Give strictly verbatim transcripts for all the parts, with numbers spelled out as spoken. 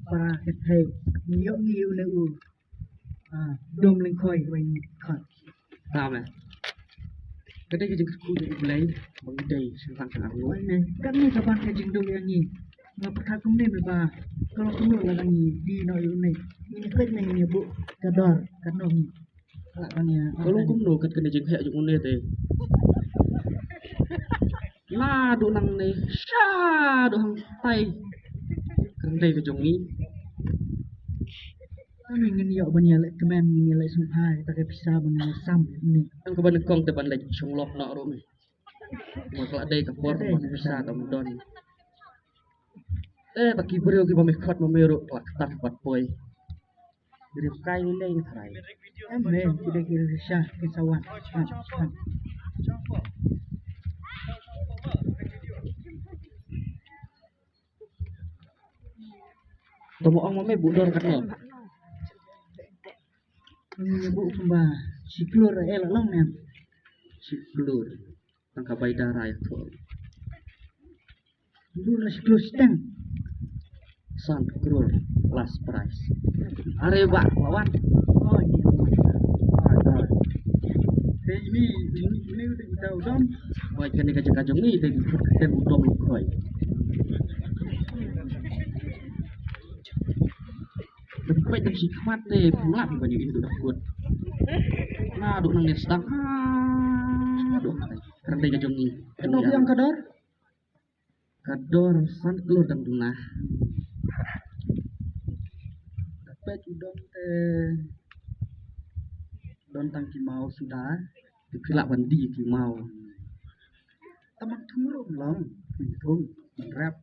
para ka thei. Ngi ïoh ngi ïoh ne u. Ah, dom leng khoi wei ngi khot. Tama. Ka dei ka jingkyrkhu jong U Blei ba ngi dei sngewtang sngewtang. Wei ne, katne ka ban ka jingduk ïa ngi. Nga pyrkhat kumne me ba ka long kumno la ngi die noh ïa une. Ngi peit ne ngi buh ka dor ka nong. Ka long kumno kat kane jingheh jong une te. Naduh nangne sha duh hangtai. Kane ka jong ngi. Kane ngin ïoh ban ïaleh kmen, ngin ïaleh sngewbha ïa ka pisa ban ïa sam ne. Tang ka ban kong te ban leh shong lok noh ruh me. Mo ka la dei ka por ban pisa tam don. Eh, ba ki briew kiba me khot ma me ruh ka la ktar bad poi. Briew kai ni lei ni tharai. Em me, ki dei ki risa ki sawan. Ah, ah. To mo ong ma me buh dor katno? Me buh kumba shi klur eh la long ne. Shi klur. Tang ka bai dara ïa thol. Buh na shi klur shiteng. San klur last price. Are ba lawan. Oh, ini. Te ini, ini, ini udah kita udang. Wai kane ka jaka jong ni te kita udang khoi. Peit dang shi khmat te pulak ban ïohi duk dang kut. Naduh nangne sdang. Aduh. Kane ka jong ngi. Kano biang ka dor? Ka dor san klur dang duna. Peit u don te don tang ki maw suda. Te phi lah ban die ki maw. Tang ban thung ruh long. Phi thung ban rep.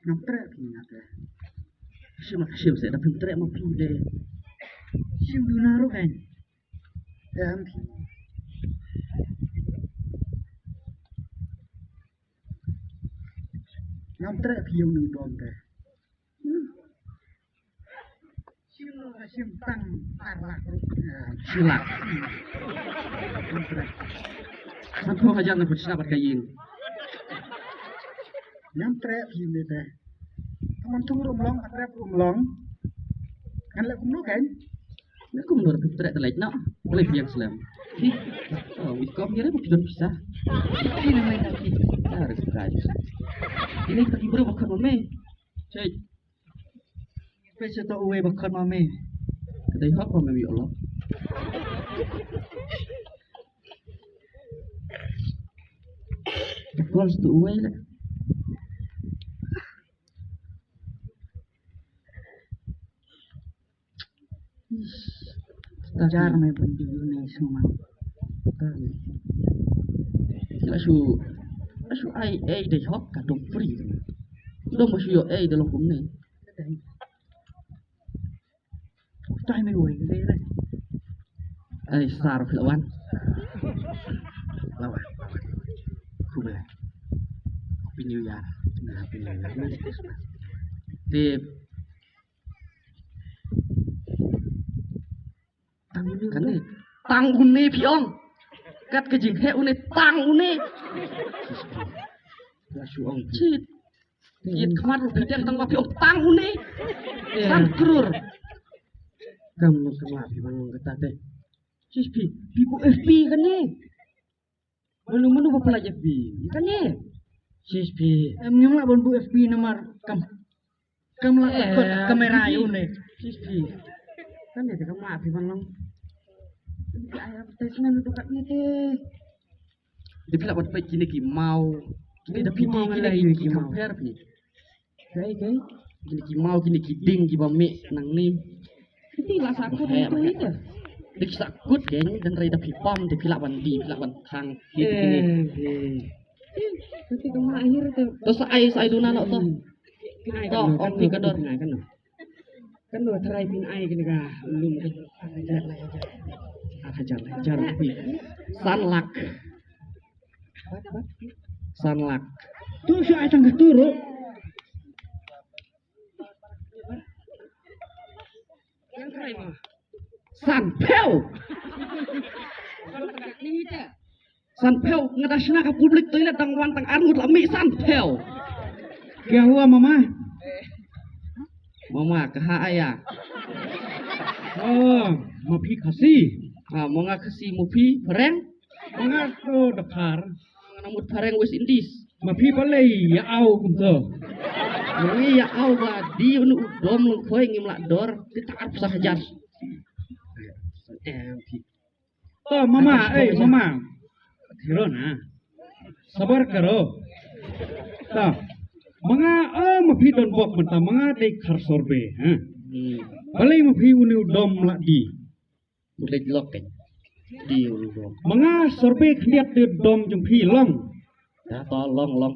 Ngam treh phi nga te. Shim ma shim se da phim treh ma phi de. Shim duna ruh kan. Em phi. Ngam treh phi ïa u dom te. Hmm. Shim, shim tang ar lak ruh. Shi lak. Ngam treh. Sanphew hajar na put sna bad ka ïing. Ngam treh phi me te. Ka mon thung ruh ym long, ka treh ruh ym long. Ngan leh kumno kan? Leh kumno ruh phi treh te leh noh. Leh biang slem. Hi. Oh, wit kom ïa re ba phi don pisa. Phi na mai na phi. Ah, re kai. Ini ka ki bro ba khot ma me. Cek. Peit sa to uwei ba khot ma me. Ka dei hok ma me ïoh lo. Ka call sa to uwei le. Jar me ban die une sngewman. La shu, la shu ai ei dei hok ka dong free. Dong ba shu ïoh ei dei long kumne. Time me wei dei dei. Ai sar phi la wan. La wan. Khublei. Happy New Year. Happy New Year. Tip. Tang une. Kane. Tang une phi ong. Kat ka jingheh une tang une. La shu ong. Shit. Ïit khmat ruh phi dem tang ba phi ong tang une. San klur. Kam kam la phi ban ong kata te. Shit phi. Phi buh F B kane. Mano mano ba pynlait F B? Ïa kane. Sis phi. Em, ngim lah ban buh F B namar kam, kam lah kot kamera ïa une. Sis phi. Kane te kam lah phi ban long. Ai advertisement tu kat ne te. Te phi lah ban peit kine ki maw. Kine da phi, kine ki compare phi. Kai, kai. Kine ki maw, kine ki dieng kiba mih nangne. Kiti la sa kut itu ite. Dik sa kut, kai, dan rai da phi pam, da phi lah ban die, phi lah ban thang. Kine, kine. Eh, eh. Kiti ka ma akhir tu. To sa ai, sa ai duna no to. Hmm. Phin ai to, kan, om phi ka dor. Phin ai kan no. Kan no try phin ai kine ka lum kan. Ar hajar, ar hajar. Ar hajar, ar hajar rupi. San lak. San lak. Tu shu ai tang katu ruh. San phew. San phew, nga da shna ka public toilet dang wan tang arngut la mih san phew. Kya hua mama? Mama, kaha aya? Oh, ma phi Khasi? Ah, ma nga Khasi, ma phi Phareng? Ma nga to Dakar. Nga mut Phareng West Indies. Ma phi balei ïa aw kumto? Ngi ïa aw ba dei une u dom lyngkhoi ngim lah dor, te ta arphew san hajar. Em, phi. To mama, eh mama. Thiro na. Sabar karo. To. Ma nga, oh, ma phi don bok mynta, ma nga dei khar sorbei, ha. Hmm. Balei ma phi une u dom lah dei? Ulet lok kan. Dei une u dom. Ma nga sorbei khyndiat, dei dom jong phi long. Ya to long long.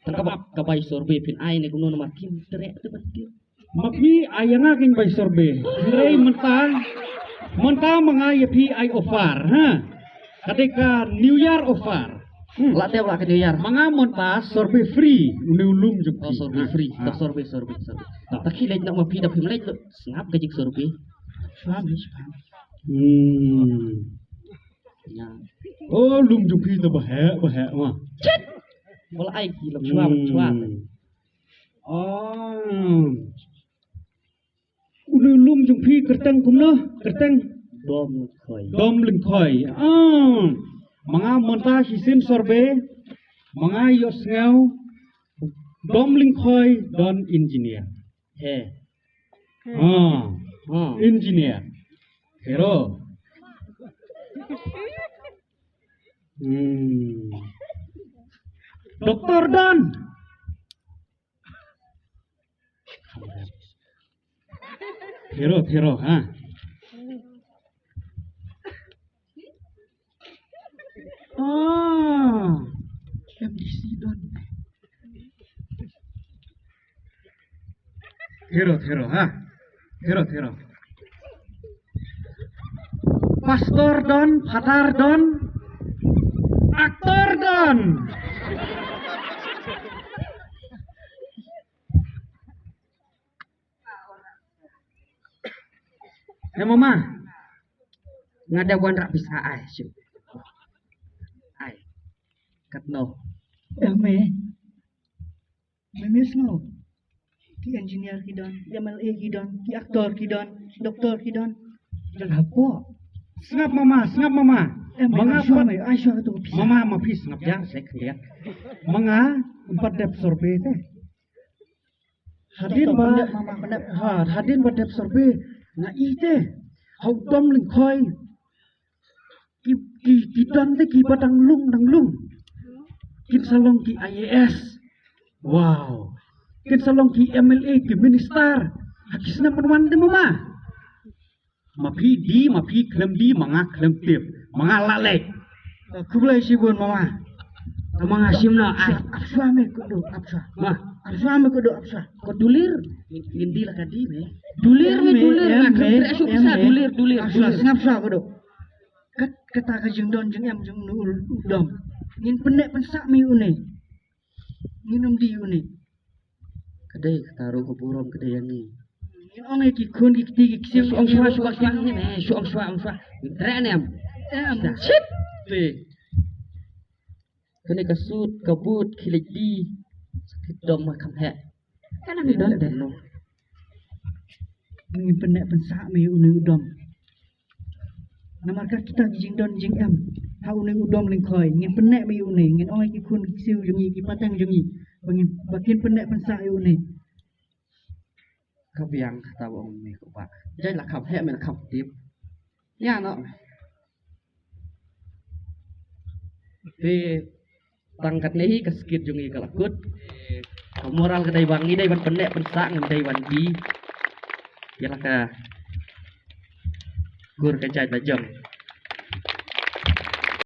Tang kaba, kaba ïa sorbei phin ai ne kumno namar kim treh te ban kim. Ma phi ai ïa nga kein bai sorbei. Hynrei mynta, mynta ma nga ïa phi ai offer, ha. Ka dei ka New Year offer. Hmm. Lah te lah ka New Year. Ma nga mynta sorbei free, une u lum jong phi. Oh, sorbei free. Ha. To sorbei, sorbei, sorbei. To. Ta khie leit noh ma phi da phim leit noh. Sngap ka jingsorbei. Sngap, sngap. Hmm. Ya. Oh, lum jong phi to baheh, baheh ma. Chit. Wala ai ki lum shuwa, shuwa. Hmm. Oh. Une u lum jong phi kyrteng kumno? Kyrteng? Dom Lyngkhoi. Dom Lyngkhoi. Ah. Ma nga mynta shisien sorbei. Ma nga ïohsngew. Dom Lyngkhoi don engineer. He. Ah. Ah. Engineer. Hero. Hmm. Doktor don. Thero, thero, ha. Ah, M D C don. Thero, thero, ha. Thero, thero. Pastor don, Father don, actor don. He mama. Nga dei wan rah pisa ai shu. Ai. Katno? Em eh. Mama sngew. Ki engineer ki don, M L A ki don, ki actor ki don, doktor ki don. Jal hapoh. Sngap mama, sngap mama. Em, mama ai shu pat. Ai shu tu pisa. Mama ma phi sngap jar sek dia. Manga empat dep sorbei te. Hadien ba, ha, hadien ba dep sorbei nga ïohi te. Ha u Dom Lyngkhoi. Ki, ki, ki don te kiba dang lung, dang lung. Kin sa long ki I A S. Wow. Kin sa long ki M L A, ki minister. Ha ki snem ban wan te mama. Ma phi dei, ma phi khlem dei, ma nga khlem tip. Ma nga lah leh. Khublei shibun mama. Mama nga shim noh ai. Ap shuwa me khudo, ap shuwa. Ma. Ap shuwa me khudo, ap shuwa. Ko dulir. Ngin dei la ka dei me. Dulir me, dulir. Nga khlem treh shuh pisa, dulir, dulir. Ap shuwa, sngap shuwa khudo. Kat, kata ka jingdon jingem jong u Dom. Ngin pynneh pynsah me une. Ngin ym dei une. Ka dei kata ruh ka burom ka dei ïa ngi. Ngin ong ïa ki khun ki kti ki ksiew. Shu ong shuwa shuwa shuwa ngi ne, shu ong shuwa ong shuwa. Treh ne em. Em. Shit. Te. Kane ka suit ka boot ki leit dei. Sakit dom ma kham heh. Ka nang don te. Ngin pynneh pynsah me ïa une u Dom. Namar ka kita ki jingdon jingem ha une u Dom Lyngkhoi, ngin pynneh me ïa une, ngin ong ïa ki khun ki ksiew jong ngi, ki pateng jong ngi, ba ngin, ba kin pynneh pynsah ïa une. Ka biang kata ba ong me ko ba jai la kham heh me la kham tip. Ïa noh. Te Tang katne hi ka skit jong ngi ka la kut. Ka moral ka dei ba ngi dei ban pynneh pynsah, ngim dei ban die. Ïa la ka kur ka jait la jong.